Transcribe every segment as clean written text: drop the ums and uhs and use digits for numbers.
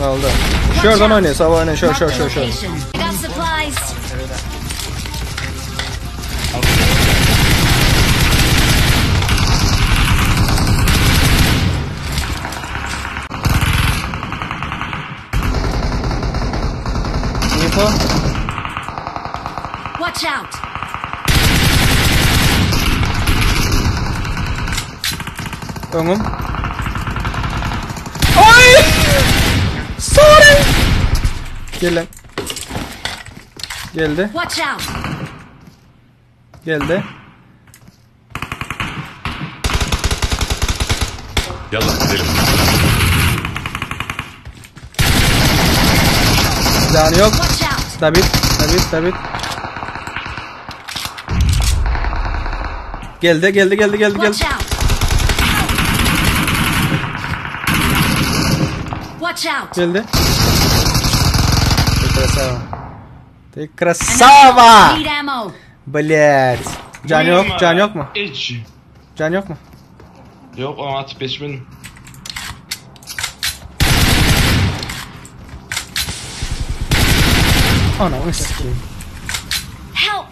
Oldu. Şuradan oynayın, sağ oynayın. Şur Marked şur a şur şur. location. I got supplies. Info. Watch out. Öňüm. Ay! Sorry. Gel lan. Geldi. Watch out. Geldi. Yallah gidelim. Canı yok. Watch out. David, David, David. Geldi, geldi, geldi, geldi, geldi. Watch out. Watch out. Geldi. Ты красава. Ты красава! Need ammo. Блять. Can yok, can yok mu? Hiç. Can yok mu? Yok onu atıp geçmedim. Ananı sikeyim. Help.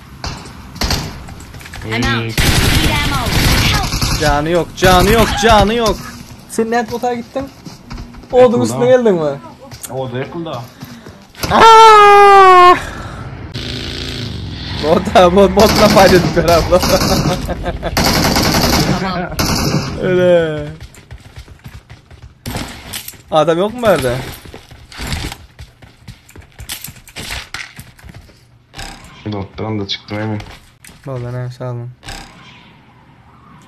I'm out. Need ammo. Help. Canı yok, canı yok, canı yok. Sen net bota gittin? Odun üstüne geldin mi? O da yakıldı. Aaaa! Bota, bot, botla paylaştık beraber. Öyle. Adam yok mu nerede? Doktoran da çıktım emin. Vallahi ne sağ olun.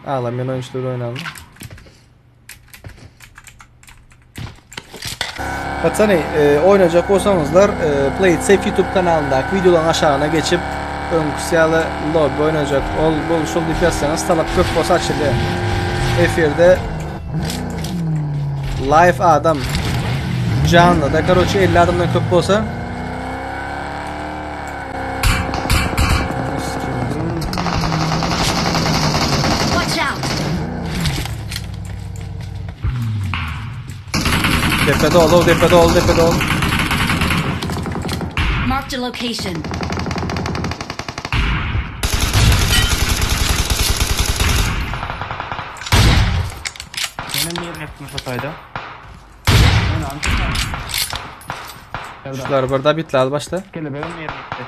Ağlam ben oyuncuları oynayalım. Patsany, e, oynayacak olsanızlar e, Play It Safe YouTube kanalındaki videoların aşağına geçip öňküsi ýaly lobby oynayacak ol bol şol diýip ýazsaňyz talap köp bolsa açylýar. Efirde live adam janly da karoçe 50 adamdan köp bolsa Watch out. Depede ol, depede ol, depede ol. Marked a location. Benim yerim etmiş hatayda. Şular burada bitli al başla. Gele benim yerim etti.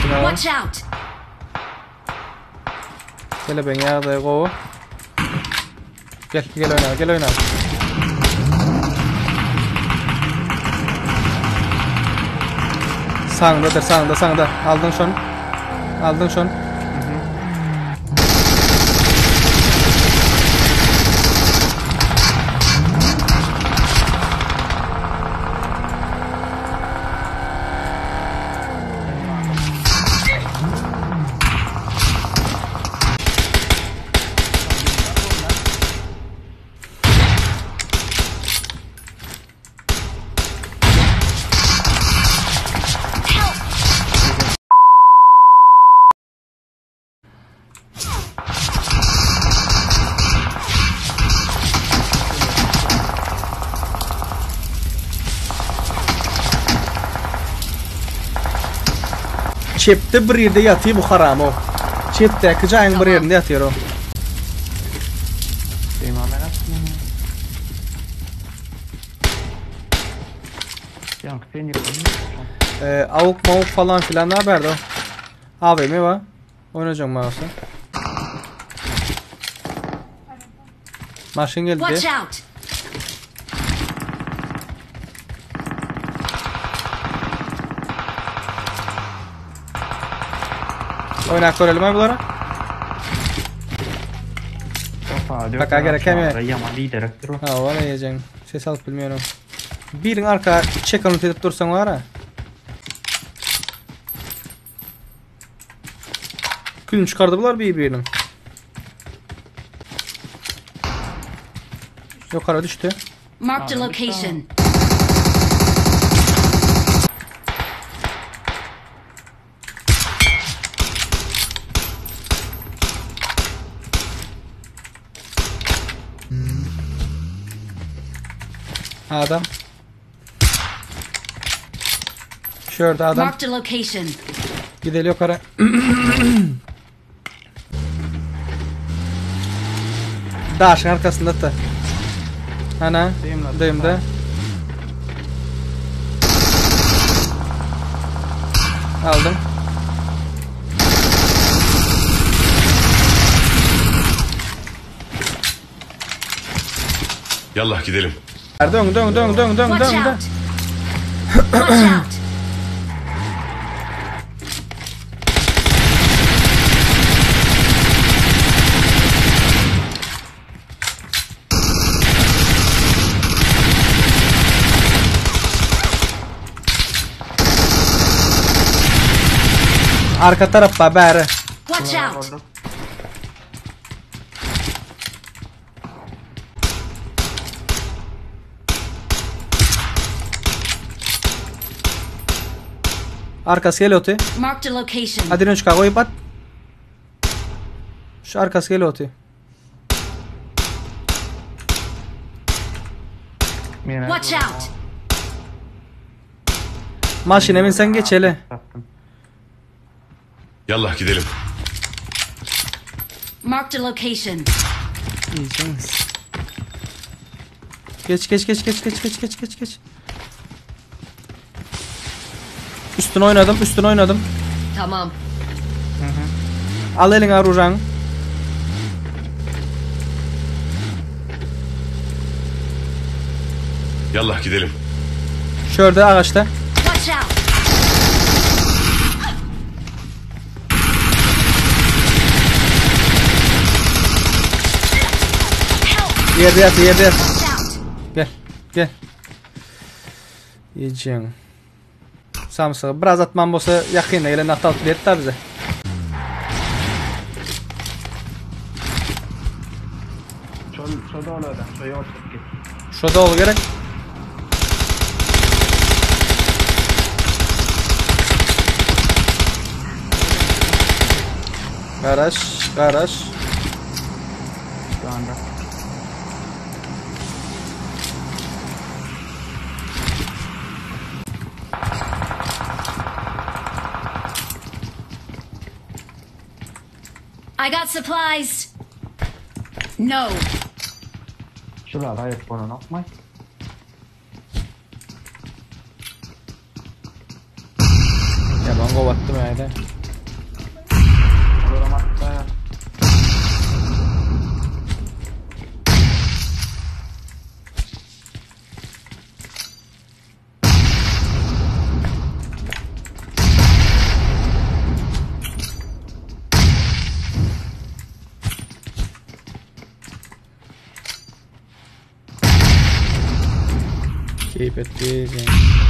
Şuna al. Watch out. Gele ben ýagdaýy gowy. Gel, gel oýna, gel oýna. Sağdadyr, sağda, sağda. Aldın şonu. Aldın şonu. Help. Çepde bir ýerde ýatyr bu haram o. Çepdäki jaýyň bir ýerinde ýatyr o. Benim ben attım. Yankı sen yıkadın. Ee, avuk mavuk falan filan ne haberdi o? AVM var. Oynayacağım mouse'u. Maşın geldi. Watch out. Oynak görelim abi bulara. Bak, gerek hem- Yaman lider aktor. Ha var ya yiyeceğim. Ses alıp bilmiyorum. Birin arka check alıp edip dursan var ha. Külünü çıkardı bular bir birinin. Yukarı düştü. Marked a location. Adam. Şu ýerde adam. Marked a location. Gideli ýokary. Daşyň arkasynda da. Ana, dymda. Aldım. Yallah gidelim. Dön dön dön dön dön Watch dön dön. out. Watch out. Arka taraf bar bäri. Watch out. Arkasy gel oty. Marked a location. Adinoçka goýup at. Şu arkasy gel oty. Watch out. Maşyna minsen geçeli. Yallah gidelim. Marked a location. Iýjeňiz. Geç geç geç geç geç geç geç geç geç. Üstüne oýnadym, üstüne oýnadym. Tamam. Al eliňe arujaňy. Yallah gidelim. Şu ýerde agaçda. Watch out. Ýerde ýat, ýerde ýat. Gel, gel. Ýejeň. Samsygy biraz atman bolsa ýakynda gelen nagt alyp berdi bize. Şol şo doly adam, şo ýol çekdi. Şo doly gerek. Garaş, garaş. Şu anda. I got supplies. No. Şular aýyp bolanokmy? Ýa ben gobatdym äýde. Olaram atda. Keýp etdi.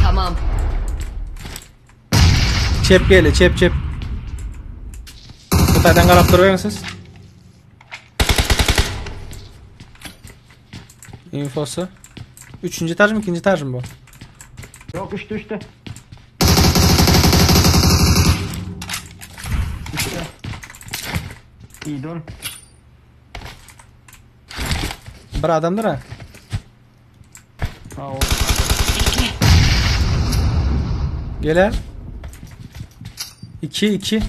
Tamam. Çep geldi, çep çep. Bu taýdan garap duruň siz. Infosu. Üçünji etaj mı, ikinji etaj mı bu? Ýok, üçde üçde. Üçde. İyi dur. Bir adamdyr ha. Ha, o. Geler. 2 2.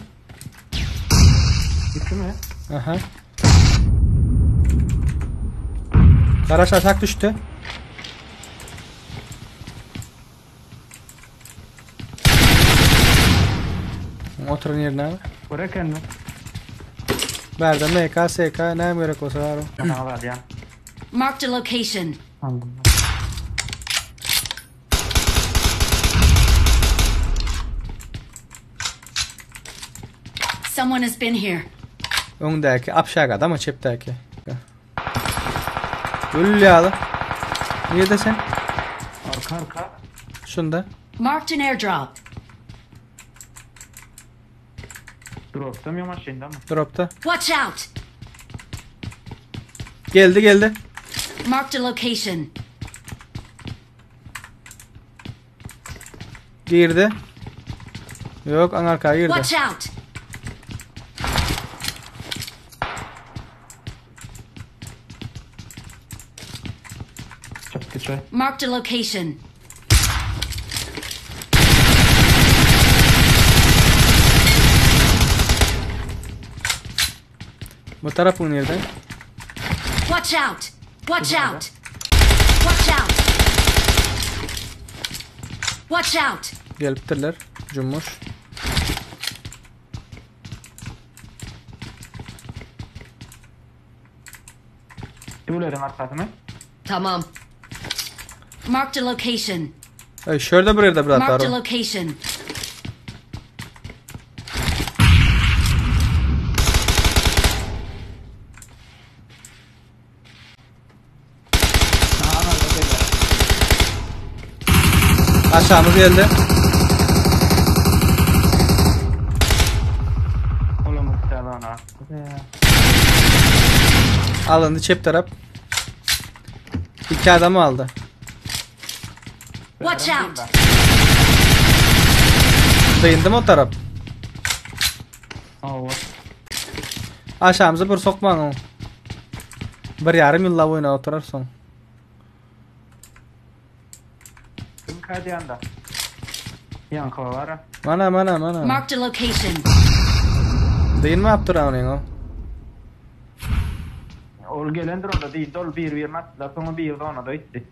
Gitti mi? Aha. Garaş aşak düştü. Oturan yerine abi. Bırak kendini. Bärde MK, SK näme gerek bolsa bar o. Sana var ya. Marked a location. Anladım. Someone has been here. Öňdäki apşak adam o çepdäki. Gül ýaly. Nirede sen? Arka arka. Şunda. Marked an airdrop. Drop'ta mı maşında mı? Dropta. Watch out. Geldi geldi. Marked a location. Girdi. Ýok, aň arka girdi. Watch out. Gitdi şu. Marked a location. Bu tarapyň nirde? Watch out! Watch out! Watch out! Watch out! Gelipdirler. Cummuş. Tüwleriň arkasyny. Tamam. Marked a location. Ey, şurada bir yerde bir Marked atar a o. location. Aşağımız geldi. Olam uçalana. Alındı çep taraf. İki adamı aldı. Watch out! Dayındı mı o taraf? Hawa. Aşağımızı bir sokman o. Bir yarım yılla oyuna oturarsan. Kim kadyanda? Yankı var. Mana mana mana. Marked a location. Dayın mı yaptı onu o? Ol gelendir onda değil. Ol bir bir attılar. Sonra bir de ona da gitti.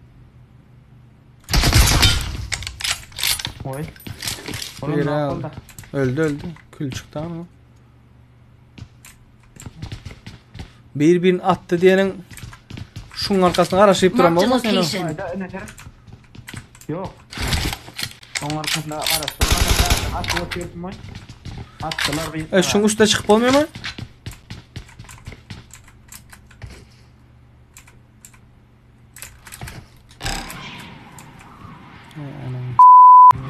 Oy. Oğlum Biri ne aldı. yapıldı? Öldü öldü. Kül çıktı ama. Bir bin attı diyenin şunun arkasına araştırıp duran Marked a olmaz sen o. location. Hayda ne der? Yok. Onun arkasında araştırma. At atıyorsun mu? Attılar bir. E şunun üstüne çıkıp olmuyor mu?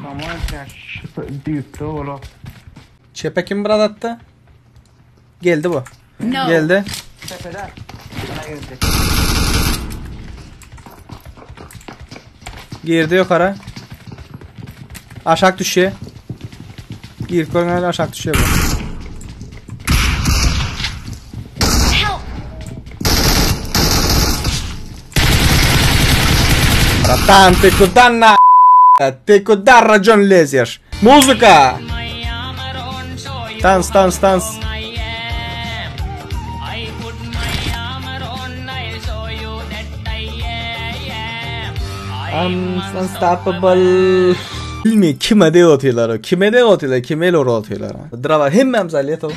Tamam ya şu büyüktü oğlum. Çepe kim biraz attı? Geldi bu. No. Geldi. Tepeden. Bana geldi. Girdi yukarı. Aşağı düşüyor. Gir görünür aşağı düşüyor bu. Help! Братан, ты куда на? Ты куда, Раджон, лезешь? Музыка! Танц, танц, танц. I'm unstoppable. Bilmiyorum kime de atıyorlar o. Kime de atıyorlar, kime lor atıyorlar. Drava hemmemiz aliyet o.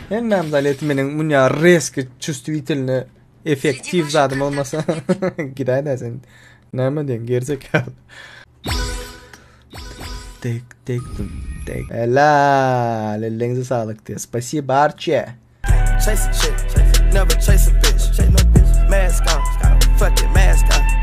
Hemmemiz aliyet benim munya reski чувствительный effektiv zadım olmasa. Gider de sen. Ne diyorsun gerizekalı. Tek tek tek. Helal. Ellerinize sağlık diye. Spasibo Archie. Chase a chick, never chase a bitch. Mask on, fuck it, mask on.